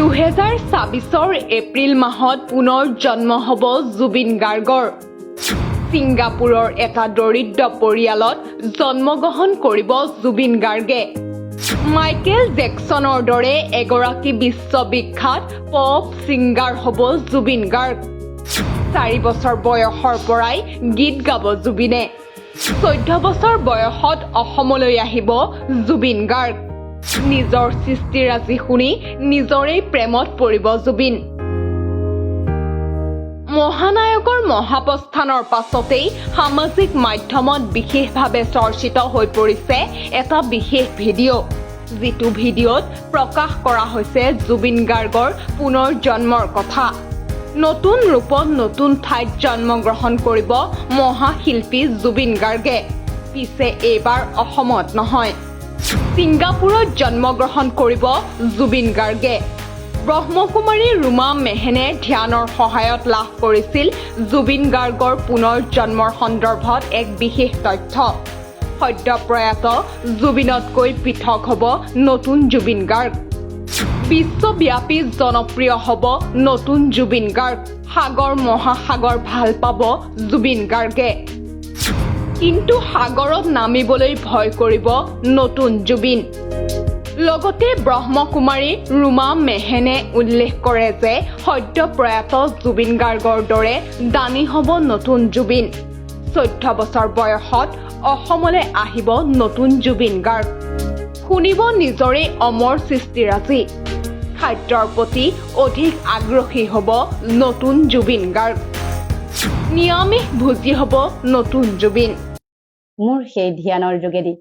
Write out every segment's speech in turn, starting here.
2026ৰ এপ্ৰিল মাহত পুনৰ জন্ম হ'ব জুবিন গাৰ্গৰ। ছিংগাপুৰৰ এটা দৰিদ্ৰ পৰিয়ালত জন্মগ্ৰহণ কৰিব জুবিন গাৰ্গে। মাইকেল জেকচনৰ দৰে এগৰাকী বিশ্ববিখ্যাত পপ ছিংগাৰ হ'ব জুবিন গাৰ্গ। 4 বছৰ বয়সৰ পৰাই গীত গাব জুবিনে। 14 বছৰ বয়সত অসমলৈ আহিব জুবিন গাৰ্গ। নিজৰ সৃষ্টিৰাজি শুনি নিজৰেই প্ৰেমত পৰিব জুবিন। মহানায়কৰ মহাপ্ৰস্থানৰ পাছতেই সামাজিক মাধ্যমত বিশেষভাৱে চৰ্চিত হৈ পৰিছে এটা বিশেষ ভিডিঅ', যিটো ভিডিঅ'ত প্ৰকাশ কৰা হৈছে জুবিন গাৰ্গৰ পুনৰ জন্মৰ কথা। নতুন ৰূপত নতুন ঠাইত জন্মগ্ৰহণ কৰিব মহাশিল্পী জুবিন গাৰ্গে। পিছে এইবাৰ অসমত নহয়, ছিংগাপুৰত জন্মগ্ৰহণ কৰিব জুবিন গাৰ্গে। ব্ৰহ্মকুমাৰী ৰুমা মেহেনে ধ্যানৰ সহায়ত লাভ কৰিছিল জুবিন গাৰ্গৰ পুনৰ জন্মৰ সন্দৰ্ভত এক বিশেষ তথ্য। সদ্য প্ৰয়াত জুবিনতকৈ পৃথক হ'ব নতুন জুবিন গাৰ্গ। বিশ্বব্যাপী জনপ্ৰিয় হ'ব নতুন জুবিন গাৰ্গ। সাগৰ মহাসাগৰ ভাল পাব জুবিন গাৰ্গে, কিন্তু সাগৰত নামিবলৈ ভয় কৰিব নতুন জুবিন। লগতে ব্ৰহ্মকুমাৰী ৰুমা মেহেনে উল্লেখ কৰে যে সদ্য প্ৰয়াত জুবিন গাৰ্গৰ দৰে দানী হ'ব নতুন জুবিন। 14 বছৰ বয়সত অসমলৈ আহিব নতুন জুবিন গাৰ্গ। শুনিব নিজৰেই অমৰ সৃষ্টিৰাজি। খাদ্যৰ প্ৰতি অধিক আগ্ৰহী হ'ব নতুন জুবিন গাৰ্গ। নিৰামিষ ভোজী হ'ব নতুন জুবিন। মোৰ সেই ধ্যানৰ যোগেদি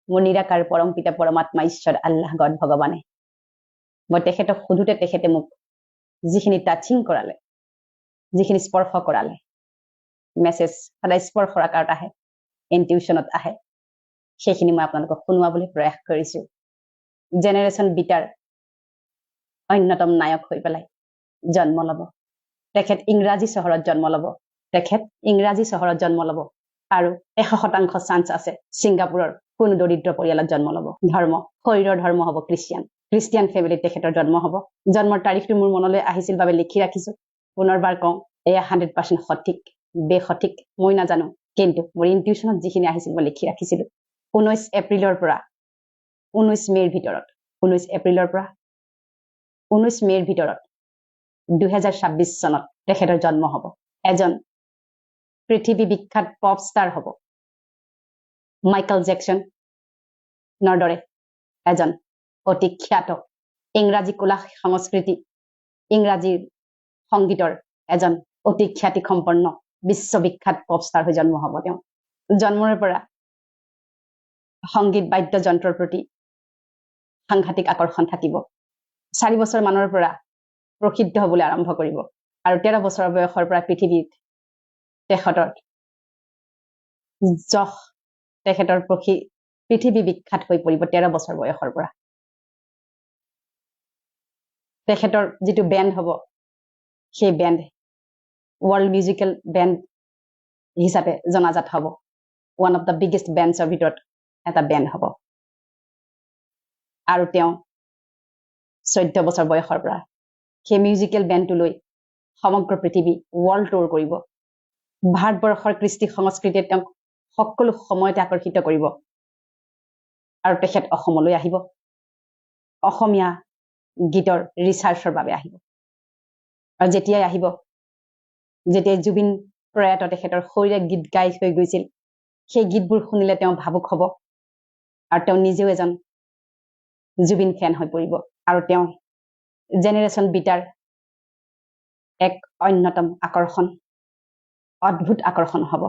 মোৰ নিৰাকাৰ পৰম পিতা পৰমাত্মা ঈশ্বৰ আল্লাহ গড ভগৱানে, মই তেখেতক সোধোতে তেখেতে মোক যিখিনি টাচিং কৰালে, যিখিনি স্পৰ্শ কৰালে, মেছেজ সদায় স্পৰ্শৰ আকাৰত আহে, ইনটিউশ্যনত আহে, সেইখিনি মই আপোনালোকক শুনোৱাবলৈ প্ৰয়াস কৰিছো। জেনেৰেশ্যন বিটাৰ অন্যতম নায়ক হৈ পেলাই জন্ম ল'ব তেখেত। ইংৰাজী চহৰত জন্ম ল'ব তেখেত। ইংৰাজী চহৰত জন্ম ল'ব আৰু 100% চান্স আছে ছিংগাপুৰৰ কোনো দৰিদ্ৰ পৰিয়ালত জন্ম ল'ব। ধৰ্ম, শৰীৰৰ ধৰ্ম হ'ব খ্ৰীষ্টিয়ান। খ্ৰীষ্টিয়ান ফেমিলিত তেখেতৰ জন্ম হ'ব। জন্মৰ তাৰিখটো মোৰ মনলৈ আহিছিল বাবে লিখি ৰাখিছো। পুনৰবাৰ কওঁ, এয়া 100% সঠিক বেসঠিক মই নাজানো, কিন্তু মোৰ ইনটিউশ্যনত যিখিনি আহিছিল মই লিখি ৰাখিছিলো। 19 এপ্ৰিলৰ পৰা 19 মে'ৰ ভিতৰত, 19 এপ্ৰিলৰ পৰা 19 মে'ৰ ভিতৰত 2026 চনত তেখেতৰ জন্ম হ'ব। এজন পৃথিৱী বিখ্যাত পপ ষ্টাৰ হ'ব। মাইকেল জেকচনৰ দৰে এজন অতি খ্যাত ইংৰাজী কলা সংস্কৃতি, ইংৰাজী সংগীতৰ এজন অতি খ্যাতিসম্পন্ন বিশ্ববিখ্যাত পপ ষ্টাৰ হৈ জন্ম হ'ব তেওঁ। জন্মৰে পৰা সংগীত বাদ্যযন্ত্ৰৰ প্ৰতি সাংঘাতিক আকৰ্ষণ থাকিব। 4 বছৰ মানৰ পৰা প্ৰসিদ্ধ হ'বলৈ আৰম্ভ কৰিব আৰু 13 বছৰ বয়সৰ পৰা পৃথিৱীত তেখেতৰ যশ, তেখেতৰ পৃথিৱী বিখ্যাত হৈ পৰিব। 13 বছৰ বয়সৰ পৰা তেখেতৰ যিটো বেণ্ড হ'ব, সেই বেণ্ড ৱৰ্ল্ড মিউজিকেল বেণ্ড হিচাপে জনাজাত হ'ব। ওৱান অফ the biggest বেণ্ডছৰ ভিতৰত এটা বেণ্ড হ'ব। আৰু তেওঁ 14 বছৰ বয়সৰ পৰা সেই মিউজিকেল বেণ্ডটো লৈ সমগ্ৰ পৃথিৱী ৱৰ্ল্ড টুৰ কৰিব। ভাৰতবৰ্ষৰ কৃষ্টি সংস্কৃতিয়ে তেওঁক সকলো সময়তে আকৰ্ষিত কৰিব আৰু তেখেত অসমলৈ আহিব, অসমীয়া গীতৰ ৰিচাৰ্চৰ বাবে আহিব। আৰু যেতিয়াই আহিব, যেতিয়াই জুবিন প্ৰয়াত তেখেতৰ শৰীৰে গীত গাই থৈ গৈছিল, সেই গীতবোৰ শুনিলে তেওঁ ভাবুক হ'ব আৰু তেওঁ নিজেও এজন জুবিন ফেন হৈ পৰিব আৰু তেওঁ জেনেৰেশ্যন বিটাৰ এক অন্যতম আকৰ্ষণ, অদ্ভুত আকৰ্ষণ হ'ব।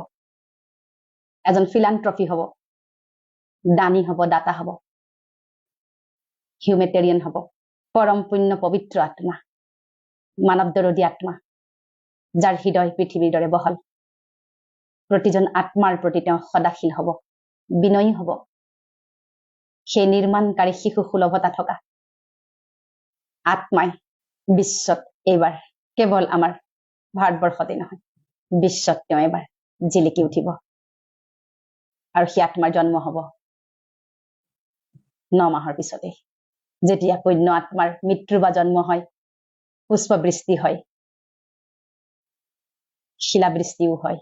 এজন ফিলান্থ্ৰফি হ'ব, দানী হ'ব, দাতা হ'ব, হিউমেটেৰিয়ান হ'ব, পৰম পুণ্য পবিত্ৰ আত্মা, মানৱ দৰদী আত্মা, যাৰ হৃদয় পৃথিৱীৰ দৰে বহল। প্ৰতিজন আত্মাৰ প্ৰতি তেওঁ সদাশীল হ'ব, বিনয়ী হ'ব। সেই নিৰ্মাণকাৰী শিশু সুলভতা থকা আত্মাই বিশ্বত এইবাৰ কেৱল আমাৰ ভাৰতবৰ্ষতে নহয়, বিশ্বত তেওঁ এবাৰ জিলিকি উঠিব আৰু সেই আত্মাৰ জন্ম হ'ব 9 মাহৰ পিছতেই। যেতিয়া পুণ্য আত্মাৰ মৃত্যু বা জন্ম হয়, পুষ্পবৃষ্টি হয়, শিলাবৃষ্টিও হয়।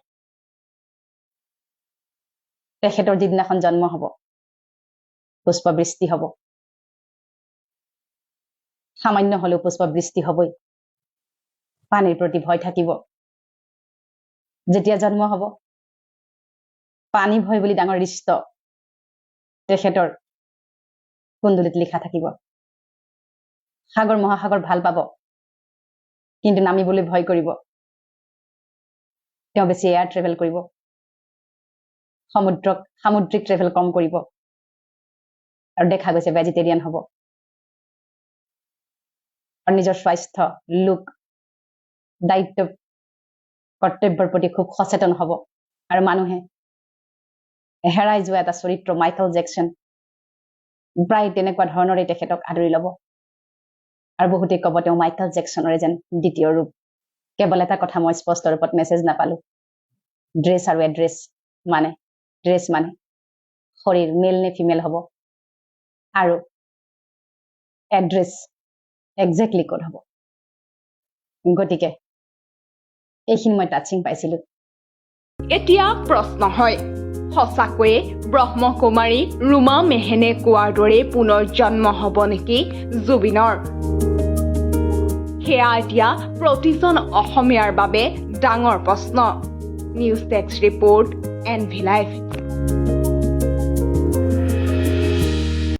তেখেতৰ যিদিনাখন জন্ম হ'ব, পুষ্পবৃষ্টি হ'ব, সামান্য হলেও পুষ্পবৃষ্টি হ'বই। পানীৰ প্ৰতি ভয় থাকিব। যেতিয়া জন্ম হ'ব, পানী ভয় বুলি ডাঙৰ ৰিষ্ট তেখেতৰ কুণ্ডলীত লিখা থাকিব। সাগৰ মহাসাগৰ ভাল পাব, কিন্তু নামিবলৈ ভয় কৰিব। তেওঁ বেছি এয়াৰ ট্ৰেভেল কৰিব, সামুদ্ৰিক ট্ৰেভেল কম কৰিব। আৰু দেখা গৈছে ভেজিটেৰিয়ান হ'ব আৰু নিজৰ স্বাস্থ্য, লোক, দায়িত্ব, কৰ্তব্যৰ প্ৰতি খুব সচেতন হ'ব। আৰু মানুহে হেৰাই যোৱা এটা চৰিত্ৰ মাইকেল জেকচন, প্ৰায় তেনেকুৱা ধৰণৰে তেখেতক আদৰি ল'ব। আৰু বহুতেই ক'ব তেওঁ মাইকেল জেকচনৰে যেন দ্বিতীয় ৰূপ। কেৱল এটা কথা মই স্পষ্ট ৰূপত মেছেজ নাপালো, ড্ৰেছ আৰু এড্ৰেছ, মানে ড্ৰেছ মানে শৰীৰ মেল নে ফিমেল হ'ব আৰু এড্ৰেছ একজেক্টলি ক'ত হ'ব। গতিকে এইখিনি মই টাচিং পাইছিলো। এতিয়া প্ৰশ্ন হয়, সঁচাকৈয়ে ব্ৰহ্মকুমাৰী ৰুমা মেহেনে কোৱাৰ দৰে পুনৰ জন্ম হ'ব নেকি জুবিনৰ? সেয়া এতিয়া প্ৰতিজন অসমীয়াৰ বাবে ডাঙৰ প্ৰশ্ন। News desk report, NV Live.